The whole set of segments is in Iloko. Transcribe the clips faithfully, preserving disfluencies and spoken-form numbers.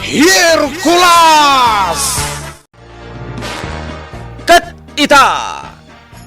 Hercules! Ket ita,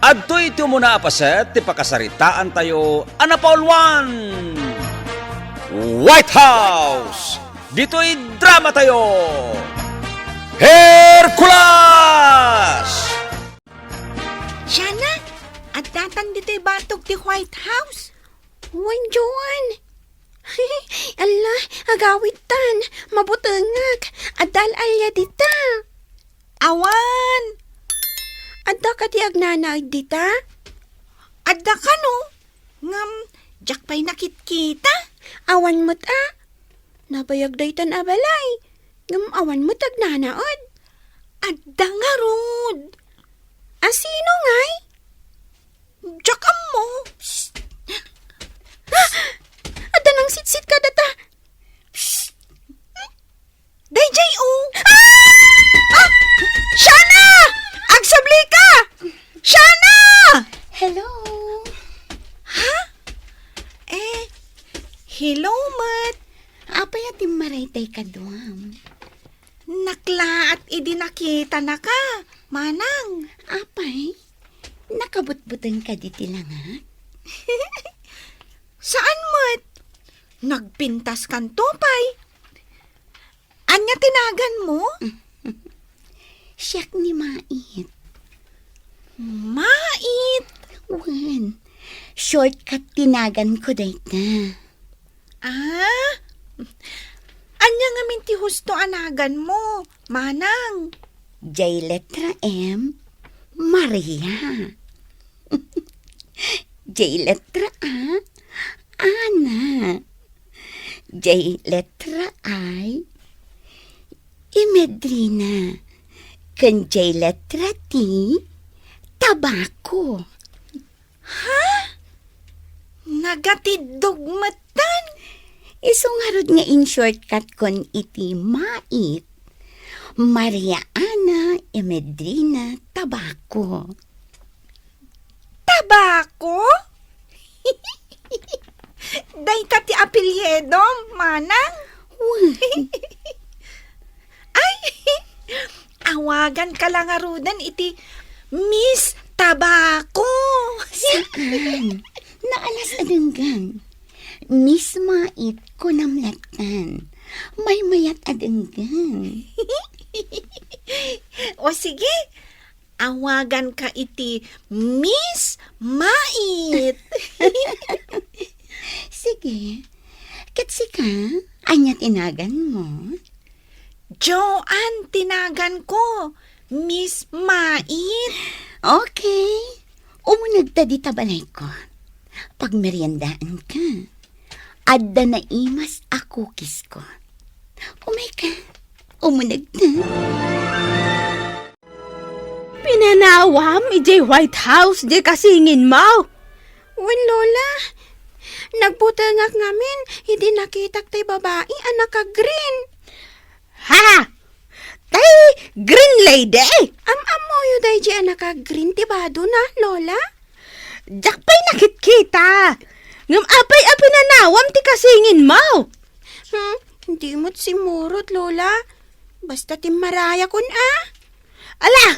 adtoy ti umuna a paset ti pakasaritaantayo a napauluan, White House. Ditoy dramatayo, Hercules! Shana, addatan ditoy batog ti White House. Wen, Joan. Alla, agawidtan. Mabutengak. Adda al-alia dita. Awan. Adda kadi agnanaed dita? Adda kano? Ngem, diak pay nakitkita. Awan met a. Nabayag daytan a balay. Ngem awan met agnanaed. Adda ngarud. A sino ngay? Diak ammo. Psst. Ah! Adda nangsitsit kadata. Psst. Daydiay, o. Ah! Ah! Shana! Agsubli ka! Shana! Hello. Ha? Eh, hello met. Apay a timmaray tay kaduam? Naklaat idi nakitanaka, manang. Apay, nakabutbuteng kadi ti langak? Saan met? Nagpintaskanto pay. Ania ti naganmo? Siak ni Mait. Mait? Wen, shortcut ti naganko dayta. Ah? Ania ngamin ti husto a naganmo, manang? Jay letra M, Maria. Jay letra A, Ana. Jay letra I, Imedrina. Ken jay letra T, Tabako. Ha? Nagatiddog metten? Isu ngarud nga in-shortcut kon iti Mait. Maria Ana Imedrina Tabako. Tabako? Dayta ti apelyido, manang? Uy. Ay, awaganka la ngaruden iti Miss Tabako. Saan? Naalas a denggen. Miss Mait, kunam lattan. Maymayat a denggen. O sige, awaganka iti Miss Mait. Sige. Ket sika, ania ti naganmo? Joan ti naganko, Miss Mait. Okay. Umunegta dita balayko. Pagmeriendaanka. Adda naimas a cookiesko. Umayka. Umunegta. Pinanawam idiay White House diay kasinginmo? Wen, Lola. Nagbutengak ngamin idi nakitak tay babai a naka-green. Ha? Tay green lady? Am-ammoyo daydiay a naka-green ti badona, Lola? Diak pay nakitkita. Ngem apay a pinanawam ti kasinginmo? Hmm, di met simmurot, Lola. Basta timmarayakon a. Ala,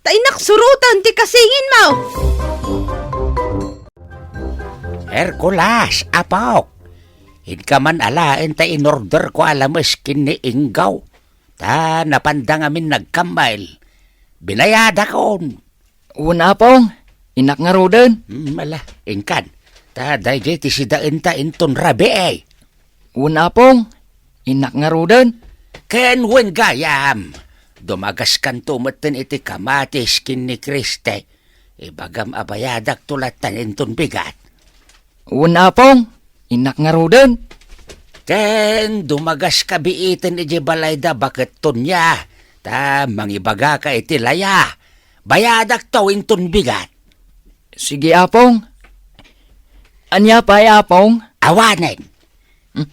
ta innak suroten ti kasinginmo. Hercules, apok. Inka man alaen ta inorderko a lames ken ni Inggaw. Ta napanda ngamin nagkammael. Binayadakon. Wen, Apong, innak ngaruden. Hmm, ala, inkan. Ta daydiay ti sidaenta inton rabii. Wen, Apong, innak ngaruden. Ken wen gayam, dumagaskanto metten iti kamatis ken ni Kriste. Ibagam a bayadakto lattan inton bigat. Wen, Apong, innak ngaruden. Ken dumagaska biiten idiay balayda baket Tonia, ta mangibagaka iti laya. Bayadakto inton bigat. Sige, Apong. Ania pay, Apong? Awanen. Hmm.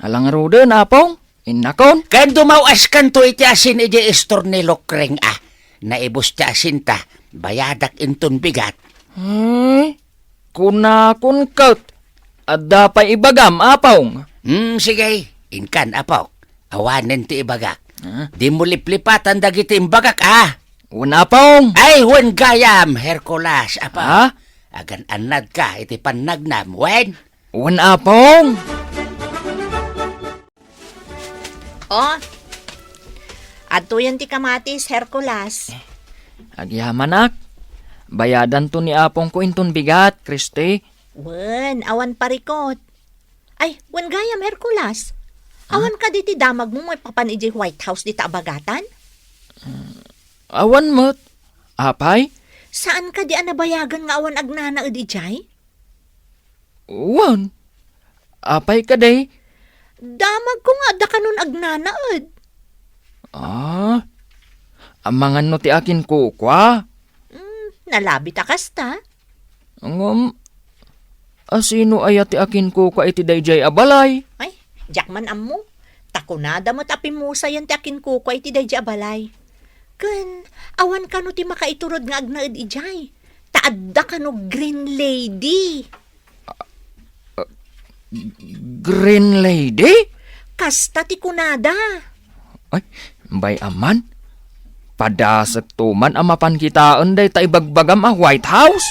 Ala ngaruden, Apong. Innakon. Ken dumaw-askanto iti asin idiay istor ni Lukreng a. Naibus ti asinta, bayadak inton bigat. Eh, kunakon ket, adda pay ibagam, Apong. Hmm, sige, inkan, apok. Awanen ti ibagak. Ha? Dimo liplipatan dagiti imbagak, a? Wen, Apong! Ay, wen gayam, Hercules, apa? Ha? Agan-annadka iti pannagnam, wen? Wen, Apong! O, adtoyen ti kamatis, Hercules. Agyamanak, bayadanto ni apongko inton bigat, Christy. Wen, awan parikot. Ay, wen gayam, Hercules. Ha? Awan kadi ti damagmo maipapan idiay White House dita a bagatan? Awan met. Apay? Saan kadi a nabayagan nga awan agnanaed idiay? Wen. Apay kadi? Damagko nga adda kanon agnanaed. Ah, amangan no ti akinkukua? Mm, nalabit a kasta. Ngem, asino aya ti akinkukua iti daydiay a balay? Ay, diak man ammo. Ta kunada met a pimusayen ti akinkukua iti daydiay a balay. Ken, awan kano ti makaiturod nga agnaed idiay. Ta adda kano Green Lady. Green Lady? Kasta ti kunada. Ay, bay-am man. Padasekto man a mapan kitaen dayta ibagbagam a White House.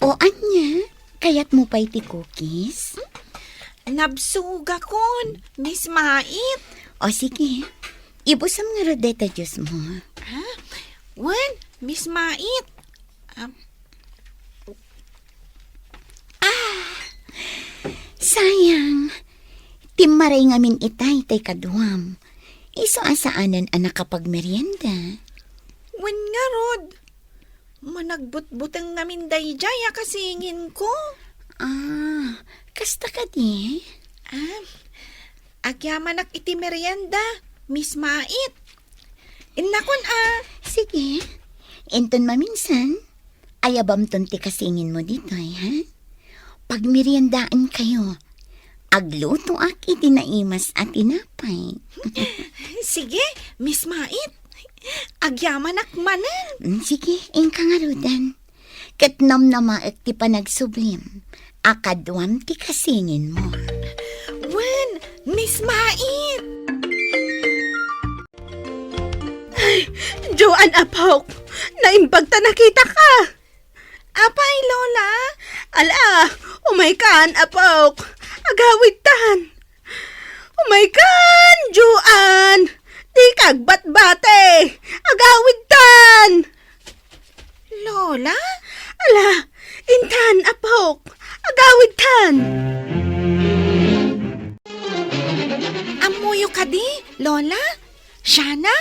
O ania, kayatmo pay ti cookies? Nabsugakon, Miss Mait. O sige, ibusam ngarud dayta juice mo. Ha? Wen, Miss Mait. Ah, sayang. Timmaray ngamin itay tay kaduam. Isu a saanen a nakapagmerienda. Wen ngarud, managbutbuteng ngamin daydiay a kasinginko. Ah, kasta kadi? Ah, agyamanak iti merienda, Miss Mait. Innakon a. Sige. Inton maminsan, ayabamton ti kasinginmo ditoy, ha? Pagmeriendaenkayo. Aglutoak iti naimas a tinapay. Sige, Miss Mait. Agyamanak manen. Mm, sige, inka ngaruden. Ket namnamaek ti panagsublim a kaduam ti kasinginmo. Wen, Miss Mait! Ay, Joan, apok! Naimbag ta nakitaka! Apay, Lola? Ala, umaykan, apok! Agawidtan! Umaykan, Joan! Dika agbatbati! Agawidtan! Lola? Ala, intan, apok! Agawidtan! Ammoyo kadi, Lola? Shana?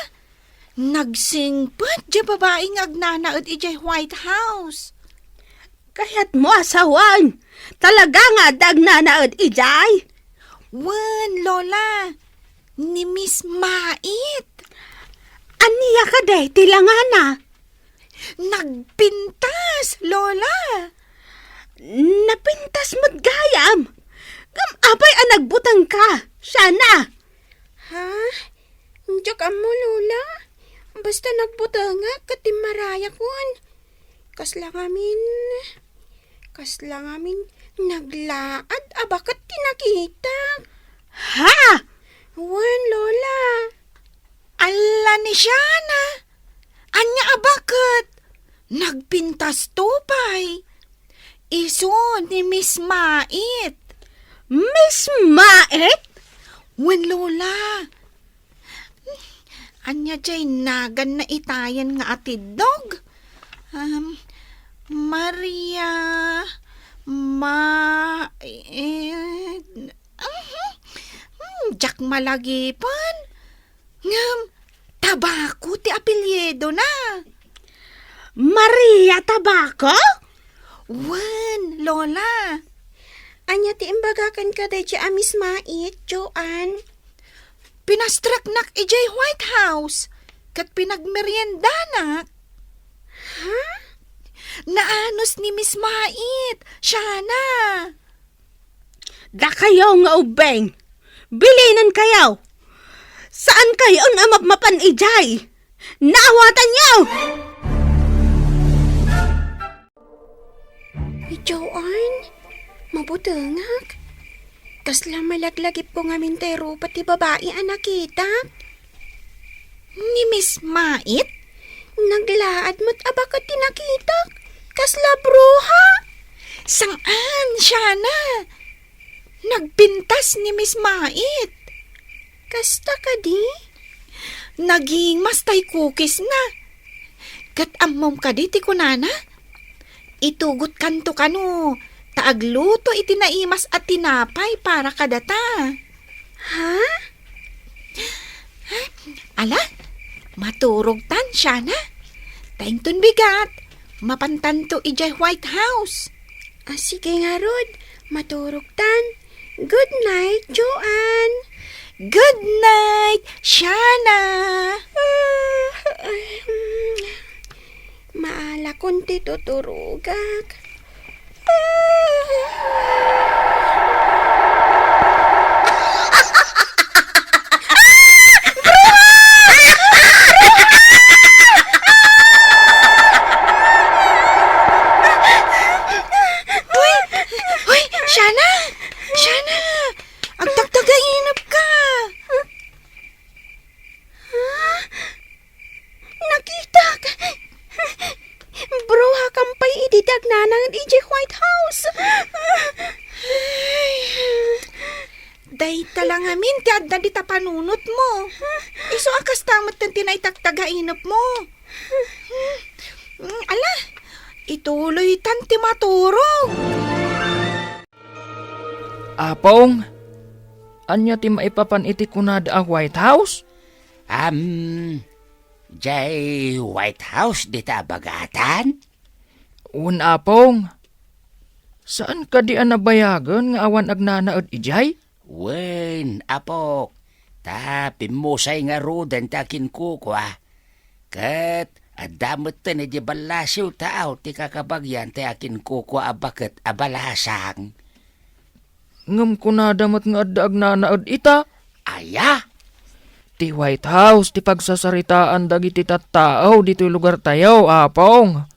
Nagsingpet diay babai nga agnanaed idiay White House. Kayatmo a sawen, talaga nga adda agnanaed idiay? Wen, Lola. Ni Miss Mait. Ania kadi ti langana? Nagpintas, Lola. Napintas met gayam. Ngem apay a nagbutengka, Shana? Ha? Diak ammo, Lola. Basta nagbutengak ket timmarayakon. Kasla ngamin, kasla ngamin naglaad a baket ti nakitak. Ha? Wen, Lola. Ala ni Shana. Ania a baket? Nagpintasto pay. Isu ni Miss Mait. Miss Mait? Wen, Lola. Ania diay naganna itayen nga atiddog? Um, Maria, Ma-, eh, mhm. Hmm, diak malagipen. Ngem, Tabaco ti apelyidona. Maria Tabaco? Wen, Lola. Ania ti imbagak kenka daydiay a Miss Mait, Joan? Pinastreknak idiay White House, ket pinagmeriendanak. Ha? Naanus ni Miss Mait, Shana. Dakayo nga ubbing, bilinenkayo! Saankayon a mapmapan idiay! Naawatanyo! Ay, Joan, mabutengak. Kasla malaglagipko ngamin tay rupa ti babai a nakitak. Ni Miss Mait? Naglaad met a baket ti nakitak. Kasla bruha? Saan, Shana. Nagpintas ni Miss Mait. Kasta kadi? Nagimas tay cookies na. Ket ammom kadi ti kunana? Itugotkanto kano ta agluto iti naimas a tinapay para kadata. Ha? Ala, maturogtan, Shana. Ta inton bigat, mapantanto idiay White House. Ah, sige ngarud, maturogtan. Good night, Joan. Good night, Shana. Ah, ay, mm. Maalakon ti tuturogak. Hoy! Hoy! Shana! Shana! Agtagtagainep ka! Ha? Nakitak! Bruhakam pay idi ti agnanaed idiay White House. Ay, dayta la ngamin ti adda dita panunotmo. Isu a kasta metten ti naitagtagainepmo. Mm, ala, ituloytan ti maturog. Apong, ania ti maipapan iti kunada a White House? Am, jay White House dita a bagatan? Wen, Apong. Saan kadi a nabayagen nga awan agnanaed idiay? Wen, apok, ta pimmusay ngaruden ti akinkukua. Ket adda metten idiay ballasiw tao ti kakabagian ti akinkukua a baket a balasang. Ngem kunada met nga adda agnanaed ita. Aya? Ti White House ti pagsasaritaan dagiti tattao ditoy lugartayo, Apong.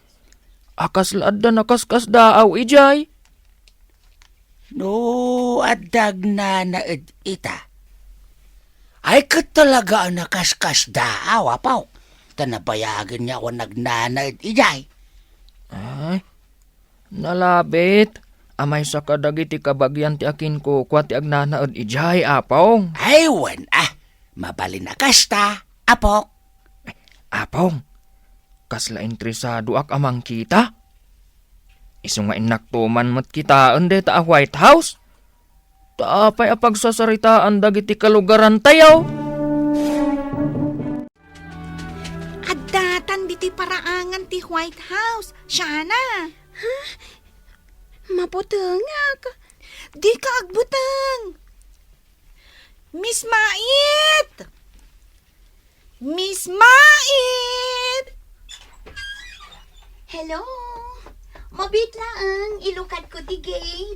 A kasla adda nakaskasdaaw idiay? No adda agnanaed ita, ay ket talaga a nakaskasdaaw, Apok. Ta nabayagen nga awan agnanaed idiay. Ay, nalabit a maysa kadagiti kabagian ti akinkukua ti agnanaed idiay, Apong. Ay, wen, ah. Mabalin a kasta, Apok. Apong, kasla interesadoak a mangkita. Isu nga innakto man met kitaen dayta a White House. Ta apay a pagsasaritaan dagiti kalugarantayo? Addatan ditoy paraangan ti White House, Shana. Ha? Mabutengak. Dika agbuteng. Miss Mait! Miss Mait! Hello? Mabiit laeng, ilukadko ti gate.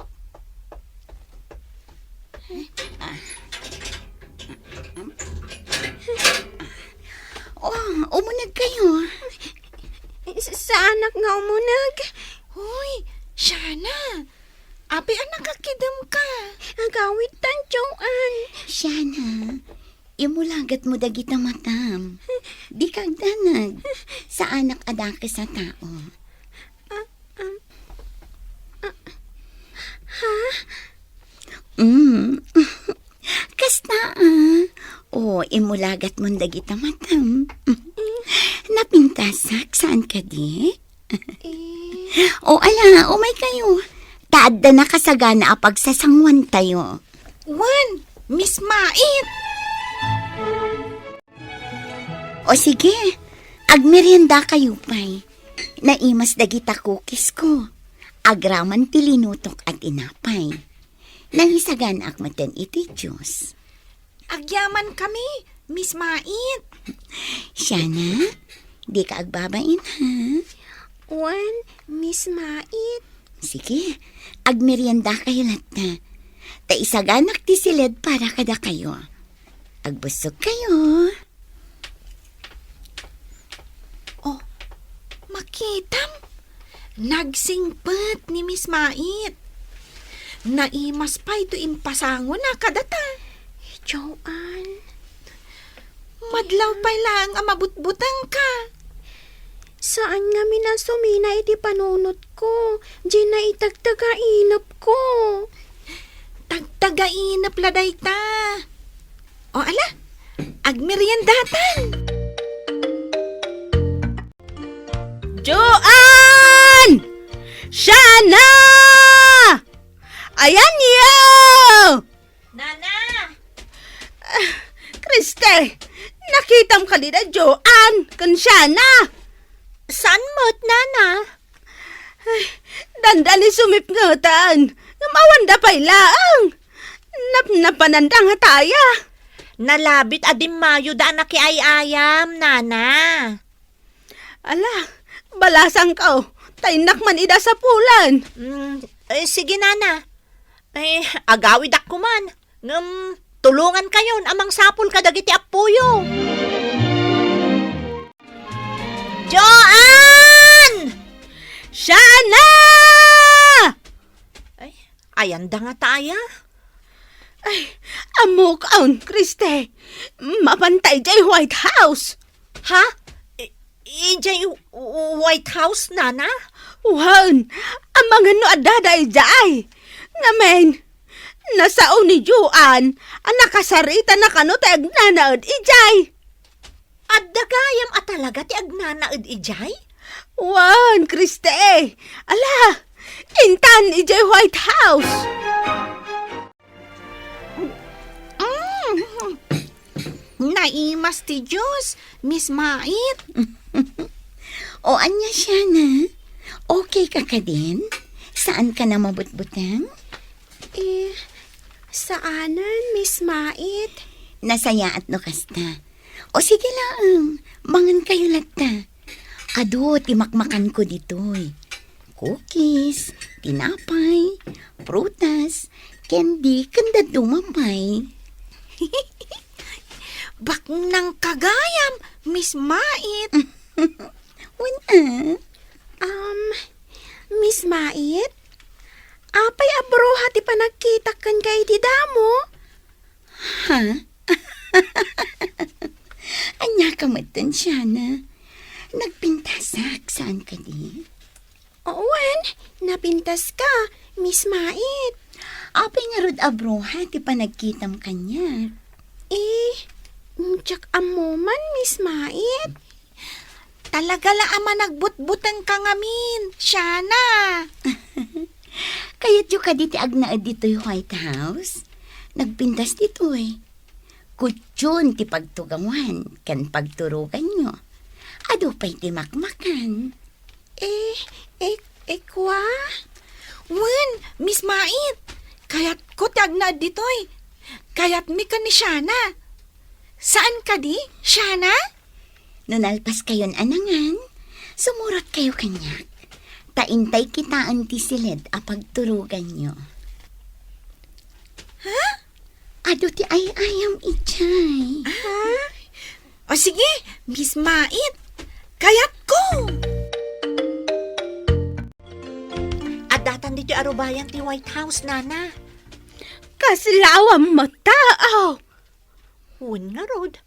Oh, umuneg kayo. Sa-, saanak nga umuneg. Hoy, Shana, apay a nakakidem ka? Agawid tan, Joan. Shana, imulagat mo dagita matam. Dika agdanag. Saanak a dakes a tao. Ah, ah, ah. Ha? Mm. Kasta, ah. O, imulagat mo dagita matam. Napintasak, saan kadi? Eh. O, ala, umay kayo. Ta adda nakasagana a pagsasanguan tayo. Wen, Miss Mait! O sige, agmerienda kayo pay. Naimas dagita cookies ko. Agraman ti linutok a tinapay. Nangisaganaak metten iti juice. Agyaman kami, Miss Mait. Shana, dika agbabain, ha? Wen, Miss Mait. Sige, agmerienda kayo latta. Ta isaganak ti siled para kadakayo. Agbusog kayo. Oh, makitam? Nagsingpet ni Miss Mait. Naimas pay to impasangona kadata. Joan. Madlaw pay laeng a mabutbutengka. Saan ngamin a sumina iti panunotko, diay naitagtagainepko. Tagtagainep la dayta. O ala, agmeriendatan. Joan! Shana! Ayanyo! Nana! Ah, Kriste, nakitam kadi da Joan ken Shana? Saan met, Nana? Ay, dandani sumipngetan. Ngem awanda pay laeng. Napnapananda nga taya. Nalabit a dimmayoda a nakiay-ayam, Nana. Ala, balasangko, ta innak man ida sapulen. Mm, eh, sige, Nana. Eh, agawidak koman. Ngem, tulongankayon a mangsapul kadagiti appoyo. Joan! Shana! Ay, ayanda nga taya. Ay, ammok, Kriste. Mapanta idiay White House. Ha? I-, idiay White House, Nana? Wen, amangan no addada idiay. Ngamin, nasao ni Joan a nakasaritana kano ti agnanaed idiay. Adda gayam a talaga ti agnanaed idiay? Wen, Kriste. Ala, intan idiay White House. Mm. Naimas ti juice, Miss Mait. O, ania, Shana? Okay ka kadin? Saan ka na mabutbuteng? Eh, saanen, Miss Mait. Nasayaat no kasta. O, sige laeng, mangan kayo latta. Adu ti makmakanko ditoy. Cookies, tinapay, prutas, candy, ken dadduma pay. Baknang ka gayam, Miss Mait. Wen a. Um, Miss Mait, apay a bruha ti panagkitak kenka iti damo? Ha? Ania ka metten, Shana? Nagpintasak, saan kadi? Wen, napintaska, Miss Mait. Apay ngarud a bruha ti panagkitam kaniak? Eh, diak ammo man, Miss Mait. Talaga la a managbutbuteng ka ngamin, Shana. Kayatyo kadi ti agnaed ditoy White House? Nagpintas ditoy. Kution ti pagtugawan ken pagturoganyo. Adu pay ti makmakan. Eh, eh, eh, kua? Wen, Miss Mait, kayatko ti agnaed ditoy. Kayatmi ken ni Shana. Saan kadi, Shana? No nalpaskayon a nangan, sumurotkayo kaniak. Ta intay kitaen ti siled a pagturoganyo. Ha? Adu ti ay-ayam idiay. Ah? O sige, Miss Mait. Kayatko! Addatan ditoy arubayan ti White House, Nana. Kasla awan met tao. Wen ngarud.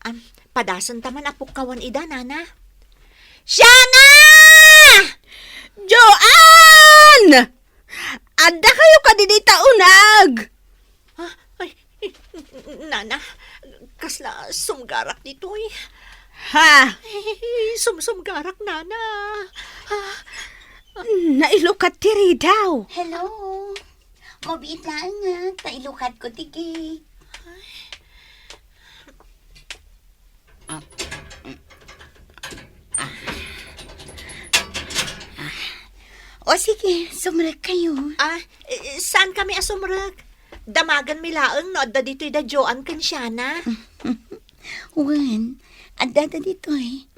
Am, padasenta man a pukkawan ida, Nana. Shana! Joan! Adda kayo kadi dita uneg? Ah, ay, Nana, kasla sumgarak ditoy. Ha? Ay, sumsumgarak, Nana. Ah. Nailukat ti ridaw. Hello. Mabiit laeng nga, ta ilukatko ti gate. Ah, mm, ah, ah. O sige, sumrek kayo. Ah, eh, saan kami a sumrek? Damaganmi laeng no adda ditoy da Joan ken Shana. Wen, adda da ditoy.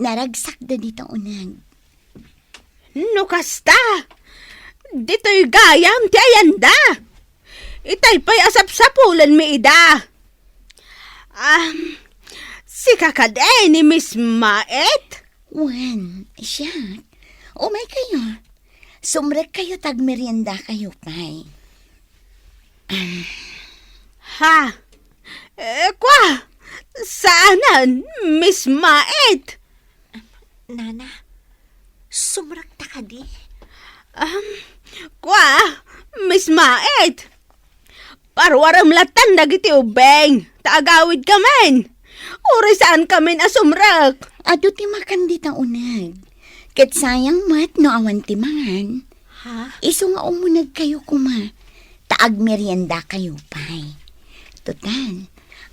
Naragsakda dita uneg. No kasta, ditoy gayam ti ayanda. Itay pay a sapsapulenmi ida. Ah, sika kadi ni Miss Mait? Wen, siak. Umaykayo. Sumrekkayo ta agmeriendakayo pay. Ha? Eh, kwa! Saanen, Miss Mait? Nana, sumrekta kadi? Um, kwa, Miss Mait! Paruarem latta dagiti ubbing, ta agawidkamin. Uray saankamin a sumrek. Adu ti makan dita uneg. Ket sayang met no awan ti mangan. Ha? Isu nga umunegkayo koma, ta agmeriendakayo pay. Total,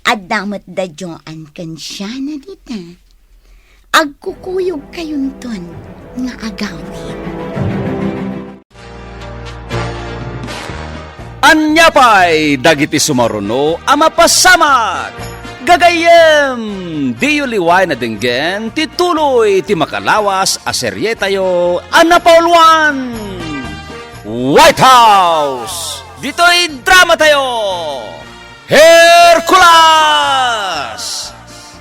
adda met da Joan ken Shana dita. Agkukuyogkayonton nga agawid. Ania pay dagiti sumaruno a mapasamak? Gagayyem, diyo liwayen a denggen ti tuloy ti makalawas a serietayo a napauluan, White House. Ditoy dramatayo, Hercules!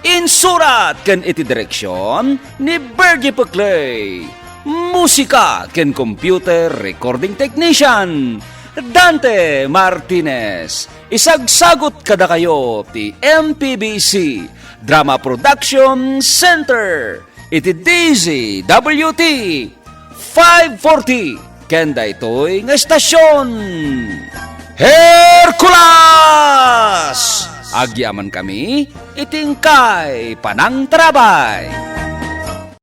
Insurat ken iti direksion ni Bergie Peclay. Musika ken computer recording technician, Dante Martinez. Isagsagut kadakayo ti M P B C Drama Production Center iti D Z W T five forty ken daytoy nga estasion. Hercules! Agyamankami iti inkay panangtarabay.